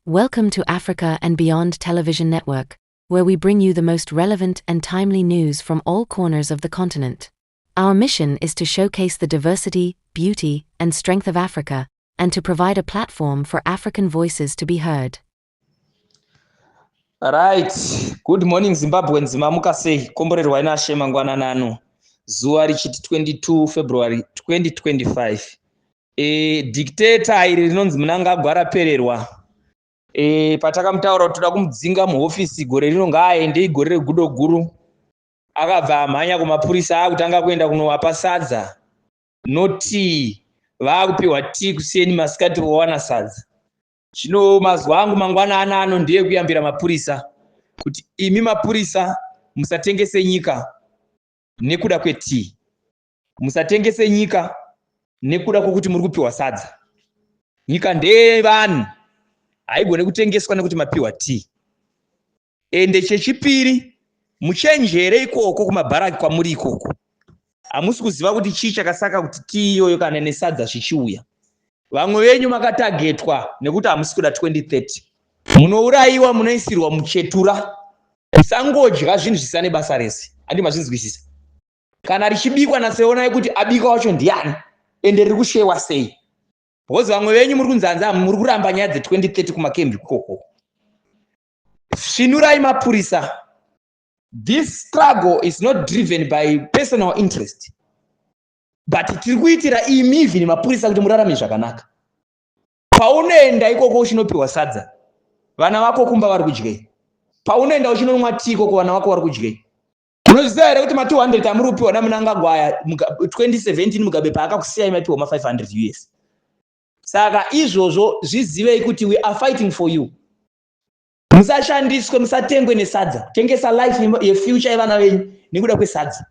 Welcome to Africa and Beyond Television Network, where we bring you the most relevant and timely news from all corners of the continent. Our mission is to showcase the diversity, beauty, and strength of Africa, and to provide a platform for African voices to be heard. Right, good morning Zimbabweans, mamuka sei? Komborerwai naShe mangwanani ano. Zuva richiti 22 February 2025. Dictator iri rinonzi Mnangagwa rapererwa. Patakamutaura kuti toda kumudzinga muhofisi gore rino ngaaende, igore regudo guru. Akabva amhanya kumapurisa akutanga kuenda kunovapa sadza. No tea. Vaakupiwa tea kuseni, masikati vowana sadza. Zvino mazwa angu mangwanani ano ndeyekuyambira mapurisa kuti imi mapurisa musatengese nyika nekuda kwetii, musatengese nyika nekuda kwokuti muri kupiwa sadza. Nyika ndeyevanhu, haigone kutengeswa nekuti mapiwa tii. Ende chechipiri, muchenjere ikoko kumabharaki kwamuri ikoko, hamusi kuziva kuti chii chakasaka kuti tii iyoyo kana nesadza zvichiuya. Vamwe venyu makatagetwa nekuti hamusi kuda 2030, munourayiwa, munoisirwa muchetura. Musangodya zvinhu zvisina nebasa rese. Handi mazvinzwisisa? Kana richibikwa natseonai kuti abika wacho ndiani ende riri kushewa sei, because vamwe venyu muri kunzanza, muri kuramba nyaya dze2030 kumakembi ikoko. Svinurai mapurisa. This struggle is not driven by personal interest, but tiri kuitira imi even mapurisa kuti murarame zvakanaka. Paunoenda ikoko uchinopiwa sadza, vana vako kumba vari kudyei? Paunoenda uchinomwa tii ikoko, vana vako vari kudyei? Munoziva here kuti ma200 amuri kupiwa naMnangagwa aya, 2017 Mugabe paakakusiyai maipiwa ma500 US? Saka izvozvo zvizivei kuti we are fighting for you. Musashandiswe, musatengwe nesadza. Tengesa life yefuture yevana venyu nekuda kwesadza,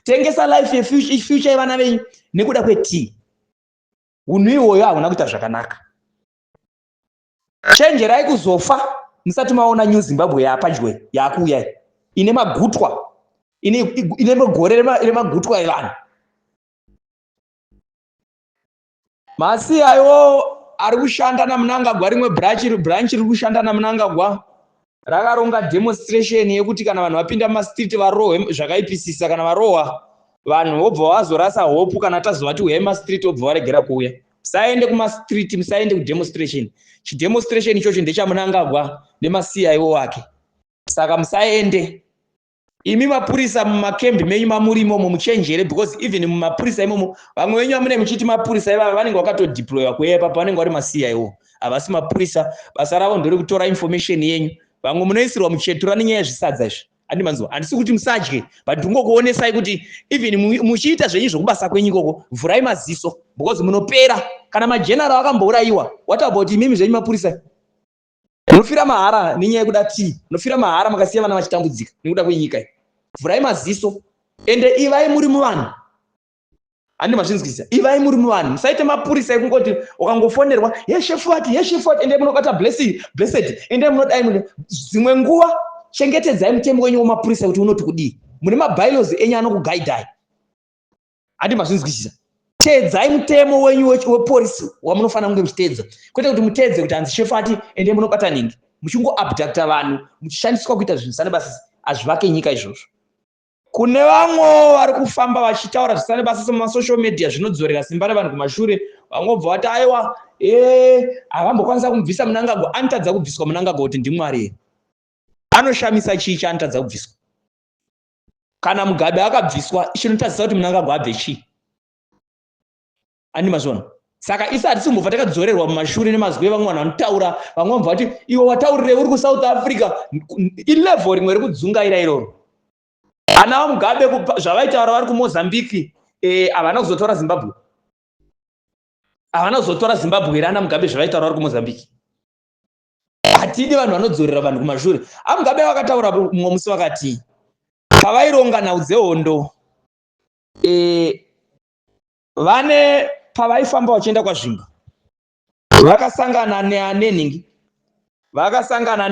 tengesa life yefuture yevana venyu nekuda kwetii. Unhu ihwoyo hauna kuita zvakanaka. Chenjerai kuzofa musati maona New Zimbabwe yapadyo yakuuyai, ine magutwa, ine gore remagutwa evanhu. Masiyayo ari kushanda naMnangagwa, rimwe branch riri kushanda naMnangagwa rakaronga demonstration yekuti kana vanhu vapinda mumastreet varohwe zvakaipisisa. Kana varohwa vanhu vobva vazorasa hope, kana tazovati uyai mastreet, vobva varegera kuuya. Musaende kumastreet, musaende kudemonstration. Chidemonstration ichocho ndechaMnangagwa nemaCIO wake, saka musaende. Imi mapurisa mumakembi menyu mamuri imomo, muchenjere, because even mumapurisa imomo vamwe venyu vamune muchiti mapurisa ivava vanenge vakatodeployiwa kuuya ipapo, vanenge vari maCIO, havasi mapurisa. Basa ravo nderekutora information yenyu. Vamwe munoisirwa muchetura nenyaya yezvisadza izvi. Handi manzwa? Handisi kuti musadye, but ndingokuonesai kuti even muchiita zvenyu zvokubasa kwenyu ikoko, vhurai maziso, because munopera. Kana mageneral akambourayiwa, what about imimi zvenyu mapurisa? Munofira mahara nenyaya yekuda tii. Munofira mahara makasiya vana vachitambudzika nekuda kwenyika iyi. Vhurai maziso ende ivai muri muvanhu. Handi mazvinzwisisa? Ivai muri muvanhu, musaite mapurisa ekungoti ukangofonerwa, "Yeshefuati, yeshefuati, ende munobata blessing, blessed, ende munodai." Mune dzimwe nguva chengetedzai mutemo wenyu wemapurisa kuti unoti kudii. Mune mabylaws enyu anokugaidhai. Handi mazvinzwisisa? Teedzai mutemo wenyu wepolisi wamunofanira kunge muchiteedza, kwete kuti muteedze kuti hanzi shefati, ende munobata ningi, muchingoabducta vanhu, muchishandiswa kuita zvinhu zvisane basa. Hazvivake nyika izvozvo. Kune vamwewo vari kufamba vachitaura zvisina nebasa semumasocial media, zvinodzorera simba revanhu kumashure. Vamwe vobva vati, "Aiwa, e havambokwanisa kumubvisa Mnangagwa." Anotadza kubviswa Mnangagwa kuti ndimwari here? Anoshamisa chii chaanotadza kubviswa? Kana Mugabe akabviswa, chinotadzisa kuti Mnangagwa abve chii? Andi mazviona? Saka isu hatisi kumbobva takadzorerwa mumashure nemazwi evamwe vanhu vanotaura. Vamwe vamubva vati, "Iwe wataurirei uri kuSouth Africa?" Ilevel rimwe rekudzungaira iroro. Ana vaMugabe zvavaitaura vari kuMozambique, havana kuzotora Zimbabwe, havana kuzotora Zimbabwe here? Ana Mugabe zvavaitaura vari kuMozambique. Hatidi vanhu vanodzorera vanhu kumashure. AMugabe vakataura mumwe musi, vakati pavaironga nhau dzehondo, vane pavaifamba vachienda kwaZvimba, vakasangana neanenhingi, vakasangana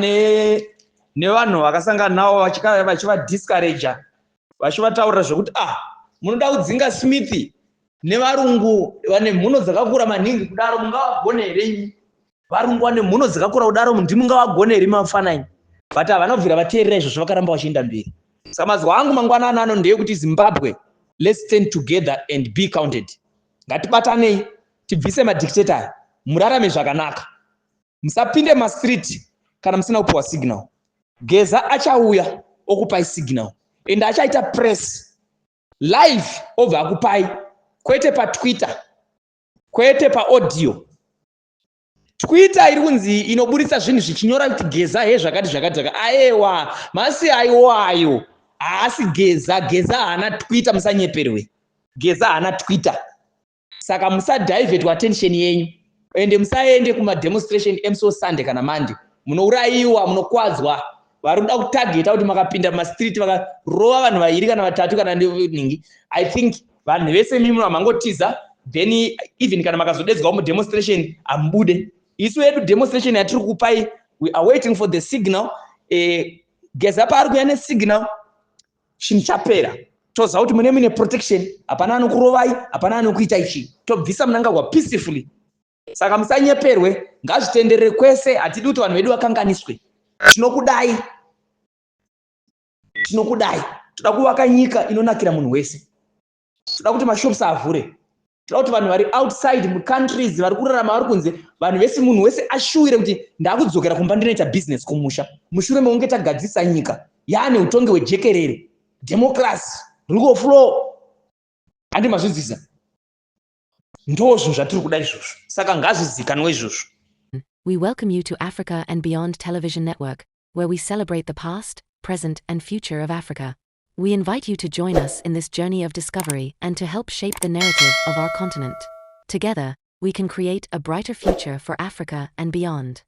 nevanhu, vakasangana navo vachivadiscouraja, vachivataurira zvekuti, "Ah, munoda kudzinga Smith nevarungu vane mhuno dzakakura maningi kudaro, mungavagone here imi?" Varungu vane mhuno dzakakura kudaro, ndimungavagone here mafanai? But havana kubvira vateerera izvozvo, vakaramba vachienda mberi. Saka mazwa angu mangwanani ano ndeyekuti, Zimbabwe, let's stand together and be counted. Ngatibatanei, tibvise madictator, murarame zvakanaka. Musapinde mastreet kana musina kupiwa signal. Geza achauya okupai signal, ende achaita press live, obva akupai, kwete paTwitter, kwete paaudio. Twitter iri kunzi inoburitsa zvinhu zvichinyora kuti Geza he zvakati zvakati zvakati. Aewa, masi aiwo ayo haasi Geza. Geza haana Twitter, musanyeperwe. Geza haana Twitter, saka musadivertwa attention yenyu, ende musaende kumademonstration emusi Sunday kana Monday. Munourayiwa, munokwadzwa. Vari kuda kutargeta kuti makapinda mumastreet vakarova vanhu vairi kana vatatu kana ningi, I think vanhu vese mimi hamangotiza. Then even kana makazodedzwawo mudemonstration, hamubude. Isu yedu demonstration yatiri kupai, we are waiting for the signal. Geza paari kuya nesignal, chinhu chapera. Toziva kuti mune muine protection, hapana anokurovai, hapana anokuita ichi. Tobvisa Munangagwa peacefully. Saka musanyeperwe, ngazvitenderere kwese. Hatidi kuti vanhu vedu vakanganiswe. Tinokudai, tinokudai. Toda kuvaka nyika inonakira munhu wese. Toda kuti mashops avhure. Toda kuti vanhu vari outside mucountries, vari kurarama vari kunze, vanhu vese, munhu wese ashuwire kuti ndakudzokera kumba, ndinoita business kumusha, mushure mekunge tagadzisa nyika yaane utongi hwejekerere, democracy, rule of law. Handi mazvidzisa? Ndo zvinhu zvatiri kuda izvozvo, saka ngazvizikanwe izvozvo. We welcome you to Africa and Beyond Television Network, where we celebrate the past, present, and future of Africa. We invite you to join us in this journey of discovery and to help shape the narrative of our continent. Together, we can create a brighter future for Africa and beyond.